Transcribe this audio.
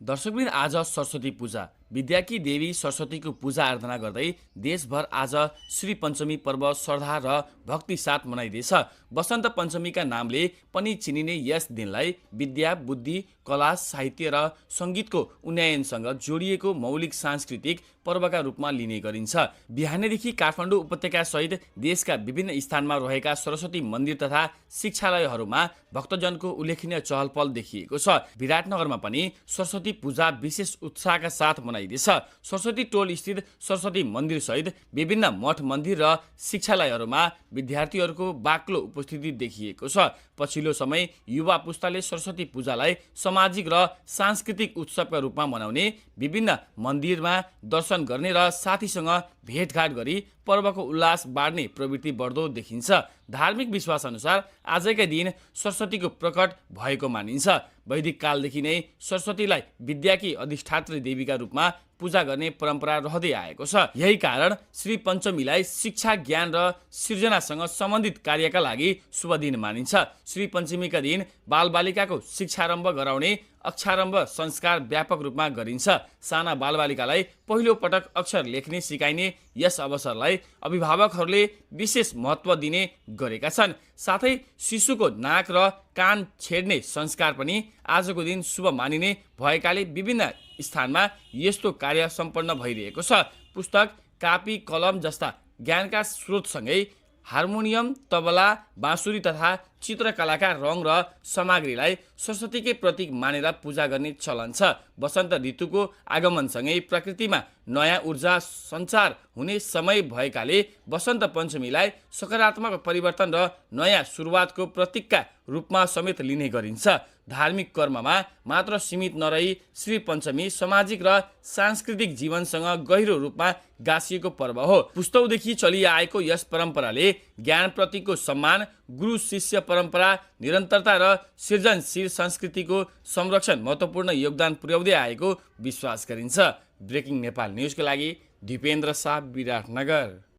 दर्शकवृन्द, आज सरस्वती पूजा, विद्याकी देवी सरस्वतीको पूजा आराधना गर्दै देशभर आज श्री पञ्चमी पर्व श्रद्धा र भक्ति साथ मनाइँदैछ। वसन्त पञ्चमीका नामले पनि चिनिने यस दिनलाई विद्या, बुद्धि, कला, साहित्य र सङ्गीतको उन्नयनसँग जोडिएको मौलिक सांस्कृतिक पर्वका रूपमा लिने गरिन्छ। बिहानैदेखि काठमाडौँ उपत्यकासहित देशका विभिन्न स्थानमा रहेका सरस्वती मन्दिर तथा शिक्षालयहरूमा भक्तजनको उल्लेखनीय चहलपहल देखिएको छ। विराटनगरमा पनि सरस्वती पूजा विशेष उत्साहका साथ मनाइँदैछ। सरस्वती टोल स्थित सरस्वती मन्दिर सहित विभिन्न मठ मन्दिर र शिक्षालयहरूमा विद्यार्थीहरूको बाक्लो उपस्थिति देखिएको छ। पछिल्लो समय युवा पुस्ताले सरस्वती पूजालाई सामाजिक र सांस्कृतिक उत्सवका रूपमा मनाउने, विभिन्न मन्दिरमा दर्शन गर्ने र साथीसँग भेटघाट गरी पर्वको उल्लास बाँड्ने प्रवृत्ति बढ्दो देखिन्छ। धार्मिक विश्वास अनुसार आजकै दिन सरस्वतीको प्रकट भएको मानिन्छ। वैदिक कालदेखि नै सरस्वतीलाई विद्याकी अधिष्ठात्री देवीका रूपमा पूजा गर्ने परम्परा रहँदै आएको छ। यही कारण श्री पञ्चमीलाई शिक्षा, ज्ञान र सृजनासँग सम्बन्धित कार्यका लागि शुभ दिन मानिन्छ। श्री पञ्चमीका दिन बालबालिकाको शिक्षारम्भ गराउने अक्षरारम्भ संस्कार व्यापक रूपमा गरिन्छ। साना बालबालिकालाई पहिलो पटक अक्षर लेख्ने सिकाइने यस अवसरलाई अभिभावकहरूले विशेष महत्त्व दिने गरेका छन्। साथै शिशुको नाक र कान छेड्ने संस्कार पनि आजको दिन शुभ मानिने भएकाले विभिन्न स्थानमा यस्तो कार्य सम्पन्न भइरहेको छ। पुस्तक, कापी, कलम जस्ता ज्ञानका स्रोतसँगै हार्मोनियम, तबला, बाँसुरी तथा चित्रकलाका रङ र सामग्रीलाई सरस्वतीकै प्रतीक मानेर पूजा गर्ने चलन छ। वसन्त ऋतुको आगमनसँगै प्रकृतिमा नयाँ ऊर्जा सञ्चार हुने समय भएकाले वसन्त पञ्चमीलाई सकारात्मक परिवर्तन र नयाँ सुरुवातको प्रतीकका रूपमा समेत लिने गरिन्छ। धार्मिक कर्ममा मात्र सीमित नरही श्री पञ्चमी सामाजिक र सांस्कृतिक जीवनसँग गहिरो रूपमा गाँसिएको पर्व हो। पुस्तौदेखि चलिआएको यस परम्पराले ज्ञानप्रतिको सम्मान, गुरु शिष्य परम्परा, निरन्तरता र सृजनशील संस्कृतिको संरक्षण महत्त्वपूर्ण योगदान पुर्याउँदै आएको विश्वास गरिन्छ। ब्रेकिङ नेपाल न्युजको लागि दिपेन्द्र शाह, विराटनगर।